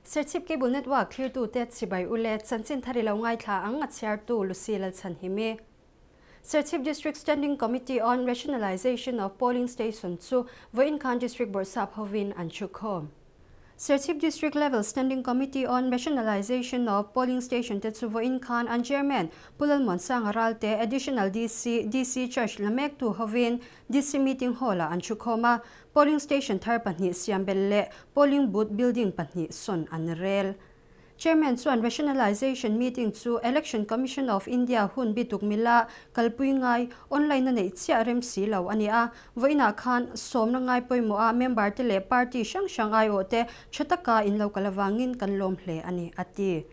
Serchhip Cable Network thlirtute chibai u le chanchin thar i lo ngaithla ang a chhiartu Lucy Lalchhanhimi. Serchhip District Standing Committee on Rationalisation of Polling Station chu vawiin khan District Bawrhsap hovin an thukhawm. Serchhip District Level Standing Committee on Rationalisation of Polling Station te chu vawiin khan an Chairman Pu Lalmuansanga Ralte, Additional DC, DC Charge la mektu hovin DC Meeting Hall-ah an thukhawm a, Polling Station thar pahnih siam belh leh Polling Booth Building pahnih sawn an rel. Chairman chuan Rationalisation Meeting chu Election Commission of India hun bituk mila kalpui ngai online a neih chiah rem si lo a ni a. Vawiinah khan sawmna ngai pawimawh a member te leh party hrang hrang aiawh te tha taka in lo kal avangin kan lawm hle a ni, a ti.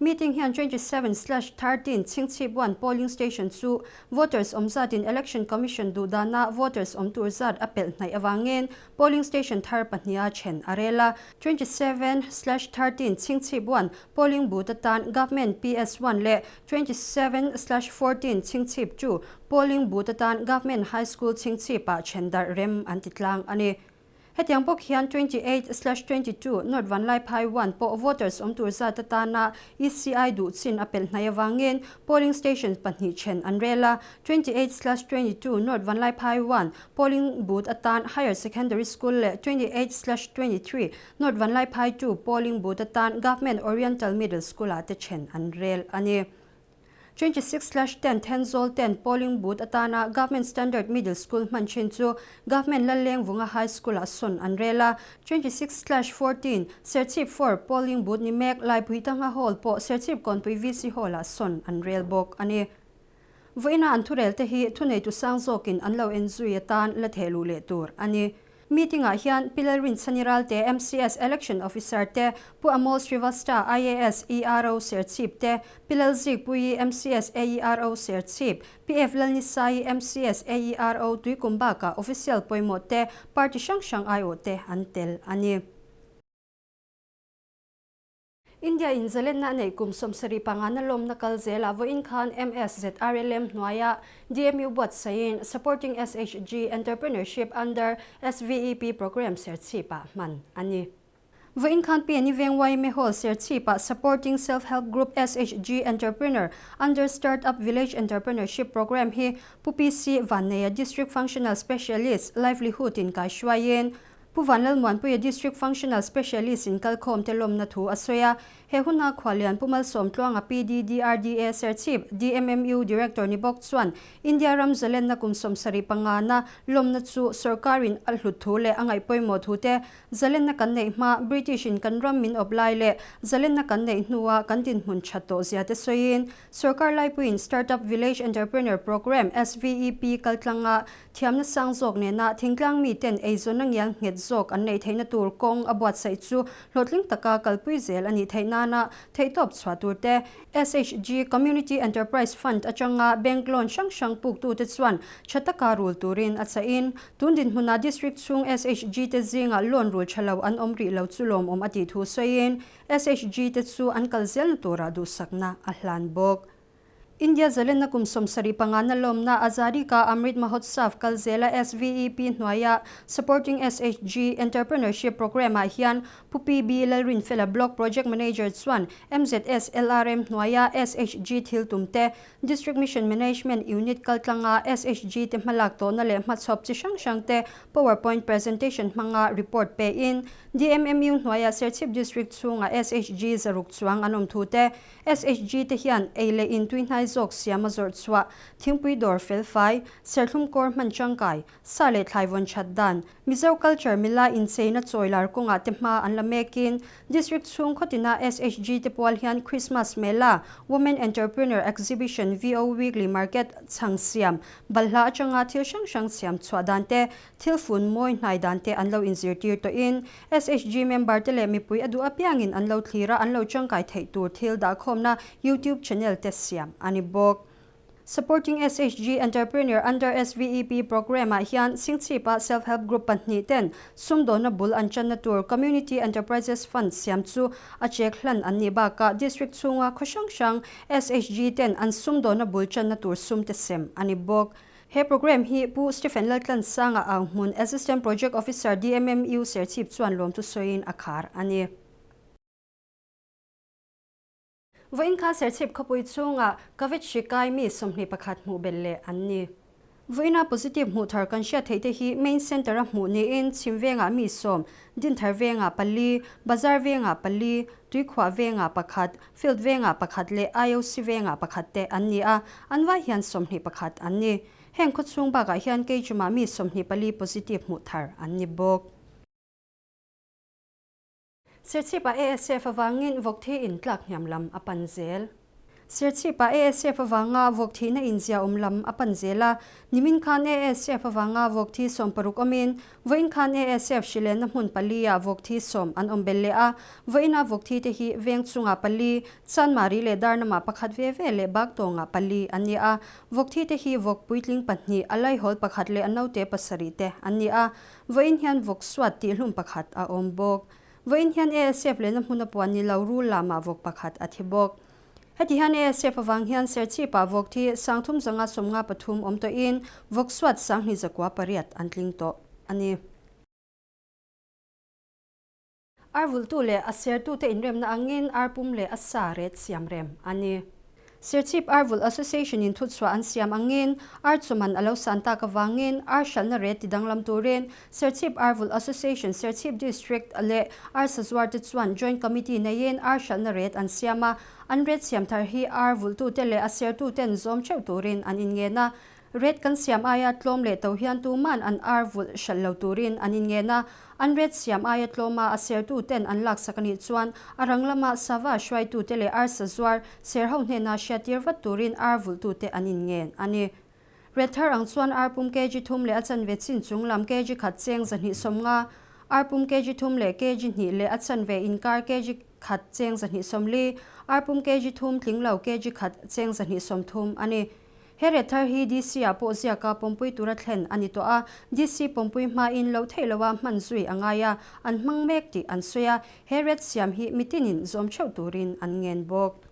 Meeting hian 27/13 Chhingchhip 1 Polling Station chu voters awm zatin Election Commission duhdana voters awm tur zat a pelh hnaih avangin Polling Station thar pahniha then a rel a. 27/13 Chhingchhip 1 Polling Booth atan Government PS 1 leh 27/14 Chhingchhip 2 Polling Booth atan Government High School Chhingchhip-ah then darh rem an ti tlang a ni. Hetiang bawk hian 28/22 North Vanlaiphai 1 pawh voters awm tur zat atana ECI duh chin a pelh hnaih avangin polling station pahnih then an rel a. 28/22 North Vanlaiphai 1 polling booth atan Higher Secondary School leh 28/23 North Vanlaiphai 2 polling booth atan Government Oriental Middle School ah te then an rel a ni. 26/10 Thenzawl ten polling booth atana Government Standard Middle School hman thin chu Government Lallengvunga High School-ah sawn an rel a. 26/14 Serchhip 4 polling booth ni mek Laipuitanga Hall pawh Serchhip Kawnpui VC Hall-ah sawn an rel bawk a ni. Vawiina an thurel te hi thuneitu sang zawkin an lo enzui atan la theh luh leh tur a ni. Meeting-ah hian Pi Lalrinchhani Ralte, MCS Election Officer te, Pu Amol Srivastava, IAS, ERO Serchhip te, Pi Lalzikpuii, MCS AERO Serchhip, Pi F Lalnisaii, MCS AERO Tuikum bakah official pawimawh te, party hrang hrang aiawh te an tel a ni. India in zalenna a neih kum 75 na lawmna kal zelah vawiin khan MSZRLM hnuaia DMU buatsaihin Supporting SHG Entrepreneurship Under SVEP Programme Serchhipah hman a ni. Vawiin khan PNE Veng yma Hall Serchhipah Supporting Self Help Group SHG Entrepreneur Under Start Up Village Entrepreneurship Programme hi Pu PC Vanneia District Functional Specialist Livelihood in kaihruaiin Pu Vanlalmuanpuia District Functional Specialist in kalkhawm te lawmna thu a sawi a. He huna Khualian Pu Malsawmtluanga PDDRDA Serchhip DMMU Director ni bawk chuan India ram zalenna kum 75 na lawmna chu sorkarin a hlut thu leh a ngaih pawimawh thu te, zalenna kan neih hma British in kan ram min awp lai leh zalenna kan neih hnua kan dinhmun that tawh zia te sawiin sorkar laipuiin Startup Village Entrepreneur Programme, SVEP, kaltlanga Thiamna sang zawk nena thingtlang miten eizawnna ngial nghet zawk an neih theihna tur kawng a buatsaih chu hlawhtling taka kalpui zel a nih theih nana theihtawp chhuah tur te, SHG Community Enterprise Fund atanga bank loan hrang hrang puktute chuan tha taka rul turin a chahin, tun dinhmunah district chhung SHG te zingah loan rul tha lo an awm rih lo chu lawmawm a tih thu sawiin, SHG te chu an kal zelna turah duhsakna a hlan bawk. India zalenna kum 75 na lawmna Azadi Ka Amrit Mahotsav kal zela SVEP hnuaia Supporting SHG Entrepreneurship Programme ah hian Pu PB Lalrinfela Block Project Manager chuan MZS LRM hnuaia SHG thil tum te, District Mission Management Unit kaltlanga SHG te hmalak tawhna leh hmachhawp chi hrang hrang te PowerPoint presentation hmanga report pein DMMU hnuaia Serchhip District chhunga SHG 600 chuang an awm thu te, SHG te hian ei leh in tuihnai zawk siam a zawrh chhuah, thingpui dawr felfai, serthlum kawr hman tangkai, sa leh thlai vawn that dan, Mizo culture mila incheina chawilar kawngah te hma an la mekin, District chhung khawtina SHG te pual hian Christmas Mela, Women Entrepreneur Exhibition, VO Weekly Market chhang siam, balhla atanga thil hrang hrang siam chhuah dan te, Thil fun mawi hnai dan te an lo inzirtir tawhin SHG member te leh mipui a duh apiangin an lo thlir a, an lo tangkai theih tur thil dahkhawmna YouTube channel te siam a ni bawk. Supporting SHG Entrepreneur under SVEP Programme ah hian Singchhipa Self Help Group pahnih ten sumdawnna bul an channa tur Community Enterprises Fund siam chu a chek hlan an nih bakah District chhunga khaw hrang hrang SHG ten an sumdawnna bul channa tur sum te sem a ni bawk. He programme hi Pu Stephen Laltlansanga Auhmun, Assistant Project Officer, DMMU Serchhip chuan lawmthu sawiin a khar a ni. Vawiin khan Serchhip khawpui chhungah Covid hri kai mi 21 hmuh belh leh an ni. Vawiina positive hmuh thar kan hriat theih te hi Main Centre a hmuh niin Chhim vengah mi sawm, Dinthar vengah pali, Bazar vengah pali, Tuikhuah vengah pakhat, Field vengah pakhat leh IOC vengah pakhat te an ni a, an vai hian 21 an ni. Heng khawchhung bakah hian Keijumah mi 24 positive hmuh thar an ni bawk. Serchhip-ah ASF avangin vawk thi in tlak hniam lam a pan zel. Serchhip-ah ASF avanga vawk thihna inzia awm lam a pan zel a, nimin khan ASF avanga vawk thi 60 awmin, vawiin khan ASF hrilenna hmun pali-ah vawk thi sawm an awm belh leh a, vawiina vawk thi te hi veng chungah pali, Chanmari leh Darnamah pakhat ve ve leh Baktawngah pali an ni a, vawk thi te hi vawk puitling pahnih, a laihawl pakhat leh a naute pasarih te an ni a. Vawiin hian vawk suat tih hlum pakhat a awm bawk. Vawiin hian ASF lehna hmuna puan ni lo rul lamah vawk pakhat a thi bawk. Heti hian ASF avang hian Serchhipah vawk thi 3553 awm tawhin vawk suat 2208 an tling tawh a ni. Ar vultu leh a sertute inremna angin ar pum leh a sa ret siam rem a ni. Serchhip Ar Vulh Association in thuchhuah an siam angin ar chuman a lo san tak avangin ar hralhna ret ti danglam turin Serchhip Ar Vulh Association Serchhip District leh ar sazuarte chuan Joint Committee neiin ar hralhna ret an siam a, an ret siam thar hi ar vulhtute leh a sertuten zawm theuh turin an inngen a. Ret kan siam aia tlawm leh to hian tuman an ar vulh hralh lo turin an inngen a, an ret siam aia tlawma a sertu ten an laksak a nih chuan a rang lama sava hruaitute leh arsa zuar ser ho hnena hriattir vat turin ar vulhtute an inngen a ni. Ret thar ang chuan ar pum kg thum leh a chanve chin chung lam kg khat cheng 250, ar pum kg thum leh kg hnih leh a chanve inkar kg khat cheng 240, ar pum kg thum tling lo kg khat cheng 230 a ni. He ret thar hi DC ah pawh ziaka pawmpui tura thlen a ni tawh a, DC pawmpui hmain lo theih loa hman zui a ngai a, an hmang mek tih an sawi a, he ret siam hi mitinin zawm theuh turin an ngen bawk.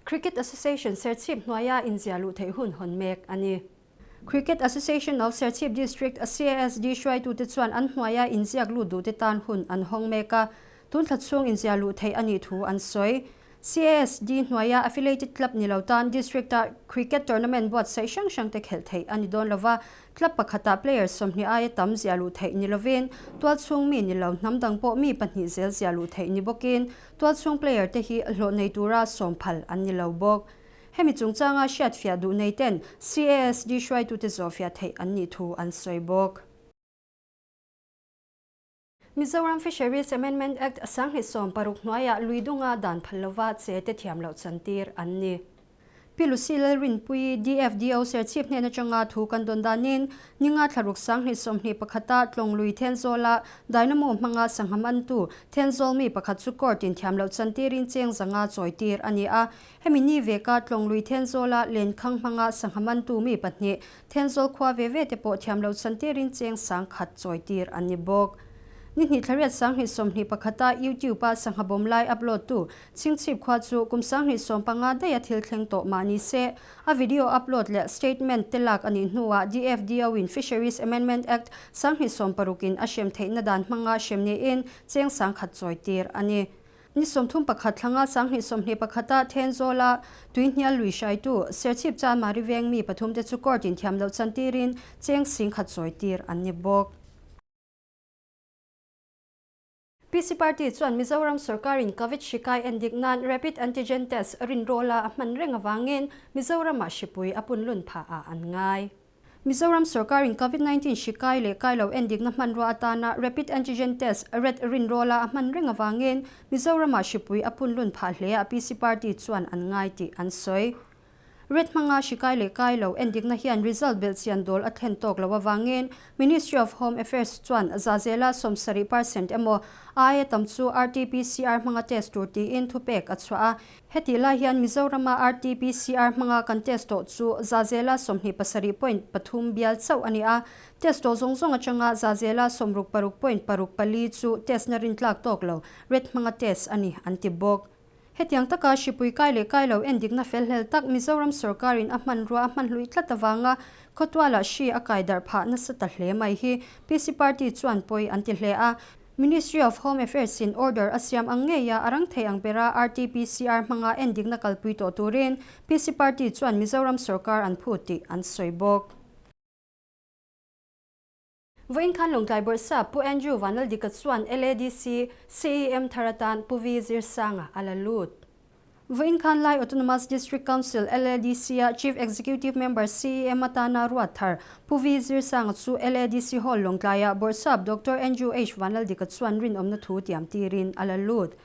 Cricket Association Serchhip hnuaia inzia luh theih hun hawn mek a ni. Cricket Association of Serchhip District, CASD, hruaitute chuan an hnuaia inziak lut duhte tan hun an hawng mek a, tun thla chhung inzia luh theih a nih thu an sawi. CASD hnuaia affiliated club ni lo tan district-a cricket tournament buatsaih hrang hrangte khelh theih a ni dawn lova, club pakhatah player 20 aia tam zia luh theih ni lovin, tualchhung mi ni lo hnam dang pawh mi pahnih zel zia luh theih ni bawkin, tualchhung player te hi hlawh nei tura sawm phal an ni lo bawk. Hemi chungchanga hriatfiah duh nei ten CASD hruaitute zawhfiah theih an nih thu an sawi bawk. Mizoram Fisheries Amendment Act 2016 hnuaiah luidunga dan phal lova che te thiam loh chantir an ni. Pi Lucy Lalrinpuii DFDO Serchhip hnen atanga thu kan dawn danin ninga thlaruk 2021-a tlawng lui Thenzawla Dynamo hmanga sangham antu Thenzawl mi pakhat chu court in thiam loh chantirin cheng zanga chawitir a ni a. Hemi ni veka tlawng lui Thenzawla lenkhang hmanga sangham antu mi pahnih Thenzawl khua ve ve te pawh thiam loh chantirin cheng 10,000 chawitir an ni bawk. Ni hnih thlariat 2021-a YouTube-a sangha bawm lai upload tu Chingchhip khua chu kum 2015 daih a thil thleng tawh mah ni se, a video upload leh statement te lak a nih hnuah DFDO in Fisheries Amendment Act 2016 in a hrem theihna dan hmanga hrem niin cheng 10,000 chawitir a ni. Ni 31 thlanga 2021-a Thenzawla tuihnial lui hraitu Serchhip Chanmari veng mi pathum te chu court in thiam loh chantirin cheng 10,000 chawitir an ni bawk. PC Party chuan Mizoram sarkarin Covid hrikai endik nan Rapid Antigen Test rin rawla a hman reng awangin Mizoramah hripui a punlun phah ah an ngai. Mizoram sarkarin COVID-19 hrikai leh kai lo endikna hmanrua atana Rapid Antigen Test ret rin rawla a hman reng awangin Mizoramah hripui a punlun phah hle a PC Party chuan an ngai tih an sawi. Ret hmanga hrikai leh kai lo endikna hian result belh chian dawl a thlen tawk lo awangin Ministry of Home Affairs chuan zazela 70% emaw aia tam chu RT-PCR hmanga test tur tiin thupek a chhuah a. Heti lai hian Mizorama RT-PCR hmanga kan test tawh chu zazela 27.3 bial chauh a ni a. Test tawh zawng zawng atanga zazela 66.64 chu test na rintlak tawk lo ret hmanga test a ni an ti bawk. Hetiang taka hripui kai leh kai lo endikna fel hlel tak Mizoram sarkarin a hman rua a hman hlui tlat awanga khawtuala hri a kai darh phah nasa ta hle mai hi PC Party chuan pawi an ti hle a. Ministry of Home Affairs in order a siam ang ngeia a rang thei ang bera RT-PCR hmanga endikna kalpui tawh turin PC Party chuan Mizoram sorkar an phut tih an sawi bawk. Vawiin khan Lawngtlai Bawrhsap Pu Andrew Vanlaldika chuan LADC CEM thar atan Pu V Zirsanga a la lut. Vawiin khan Lai Autonomous District Council, LADC, a Chief Executive Member, CEM, atana ruat thar Pu V Zirsanga chu LADC Hall Lawngtlaiah Bawrhsap Doctor Andrew H Vanlaldika chuan rinawmna thu tiam tirin a la lut.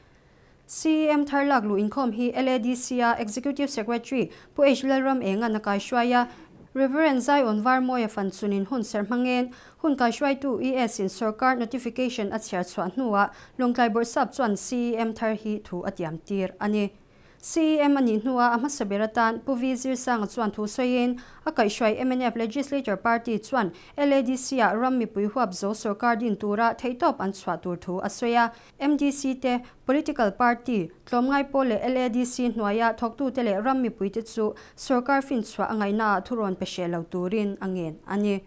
CEM thar lak luh inkhawm hi LADC-a Executive Secretary Pu H Lalram Engan a kaihruai a, Rev. Zion Varmawia fan chunin hun serh hmangin hun kaihruaitu ES in sawrkar notification a chhiar chhuah hnuah Lawngtlai Bawrhsap chuan CEM thar hi thu a tiam tir a ni. CEM a nih hnuah a hmasa ber atan Pu V Zirsanga chuan thu sawiin a kaihhruai mnf Legislature Party chuan LADC-ah ram mipui huap zo sawrkar din tura theihtawp an chhuah tur thu a sawi a. MDC te, Political Party, tlawmngai pawl leh LADC hnuaia thawktute leh ram mipuite chu sawrkar finchhuah a ngaihnaah thurawn pe hreh lo turin a ngen a ni.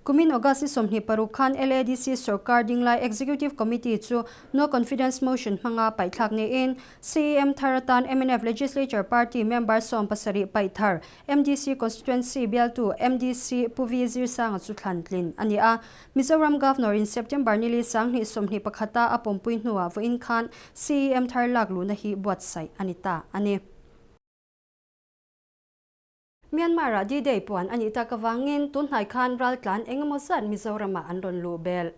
Kumin August ni 26 khan LADC sawrkar dinglai Executive Committee chu No Confidence Motion hmanga paihthlak niin CEM thar atan mnf Legislature Party member 70 paih thar MDC Constituency bialtu MDC Pu V Zirsanga chu thlan tlin a ni a. Mizoram Governor in September nili 2021 a a pawmpui hnuah vawiin khan CEM thar lak luhna hi buatsaih a ni ta a ni. Myanmar-ah D-Day puan a nih tak avangin tunhnai khan raltlan eng emaw zat Mizoramah an rawn luh belh.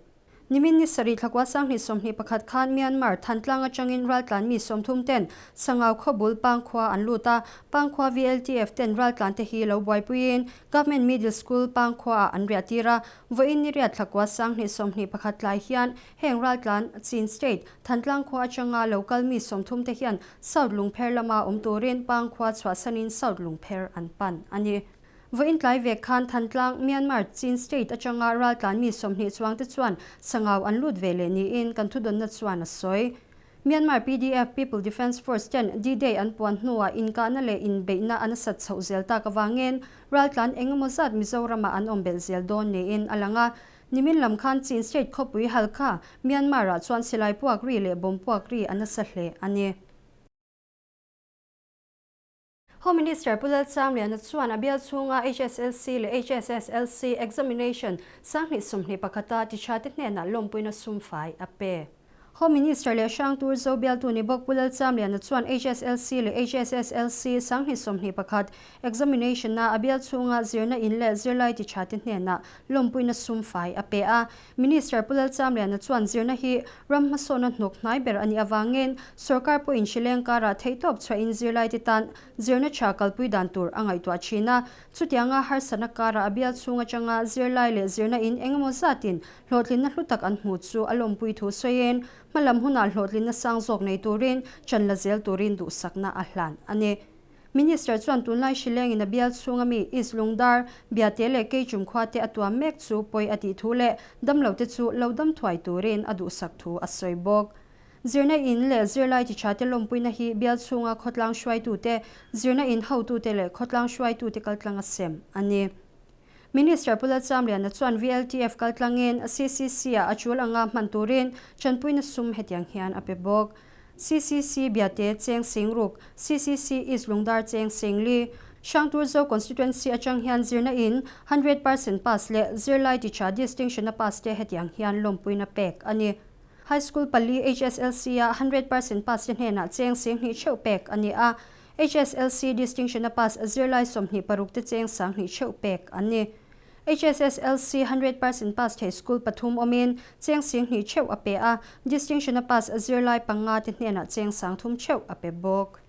Nimin ni sarih thlakua 2021 khan Myanmar Thantlang atangin raltlan mi 30 ten Sangau khawbul Pangkhua an lut a, Pangkhua VLTF ten raltlan te hi lo buaipuiin Government Middle School Pangkhua-ah an riah tir a, vawiin ni riat thlakua 2021 tlai hian heng raltlan Chin State Thantlang khua atanga lo kal mi 30 te hian South Lungpher lama awm turin Pangkhua chhuahsanin South Lungpher an pan a ni. Vawiin tlai vek khan Thantlang, Myanmar, Chin State atanga raltlan mi 20 chuang te chuan Sangau an lut ve leh niin kan thudawnna chuan a sawi. Myanmar PDF, People Defence Force, ten D-Day an puan hnuah inkahna leh inbeihna an sat chhoh zel tak avangin raltlan eng emaw zat Mizoramah an awm belh zel dawn niin a lang a. Nimin lam khan Chin State khawpui Halkha, Myanmar-ah chuan silai puak ri leh bomb puak ri a nasa hle a ni. Home Minister Pu Lalchamliana chuan a bial chhunga HSLC leh HSSLC examination 2021-a tichhate hnenah lawmpuina sumfai a pe. Home Minister leh Hrangtur Zo bialtu ni bawk Pu Lalchamliana chuan HSLC leh HSSLC 2021 examination-a a bial chhunga zirna in leh zirlai tichhate hnenah lawmpuina sumfai a pe a. Minister Pu Lalchamliana chuan zirna hi ram hmasawna hnuk hnai ber a nih avangin sawrkar pawhin hrileng karah theihtawp chhuahin zirlai te tan zirna tha kalpui dan tur a ngaihtuah thin a. Chutianga harsatna karah a bial chhung atanga zirlai leh zirna in engemaw zatin hlawhtlinna hlu tak an hmu chu a lawmpui thu sawiin hmalam hunah hlawhtlinna sang zawk nei turin chan la zel turin duhsakna a hlan a ni. Minister chuan tunlai hrilengin a bial chhunga mi East Lungdar, Biate leh Keichum khua te a tuam mek chu pawi a tih thu leh damlo te chu lo dam thuai turin a duhsak thu a sawi bawk. Zirna in leh zirlai ti tha te lawmpuina hi bial chhunga khawtlang hruaitute, zirna in hotute leh khawtlang hruaitute kaltlang a sem a ni. Minister Pu Lalchamliana chuan VLTF kaltlangin CCC-ah a chul anga hman turin tanpuina sum hetiang hian a pe bawk. CCC Biate Cheng Singruk, CCC East Lungdar Cheng Singli, Hrangturzo Constituency atang hian zirna in 100% pass leh zirlai ti tha distinction a pass te hetiang hian lawmpuina pek a ni. High School pali HSLC-a 100% pass te hnenah Cheng Singhnih theuh pek a ni a. HSLC distinction a pass zirlai 26 te cheng 20 theuh pek an ni. HSSLC 100% pass thei school pathum awmin cheng 20 theuh a pe a, distinction a pass zirlai panga te hnenah cheng 30 theuh a pe bawk.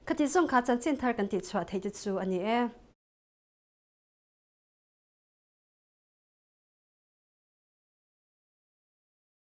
Khati zawng kha chanchin thar kan tih chhuah thei te chu a ni e.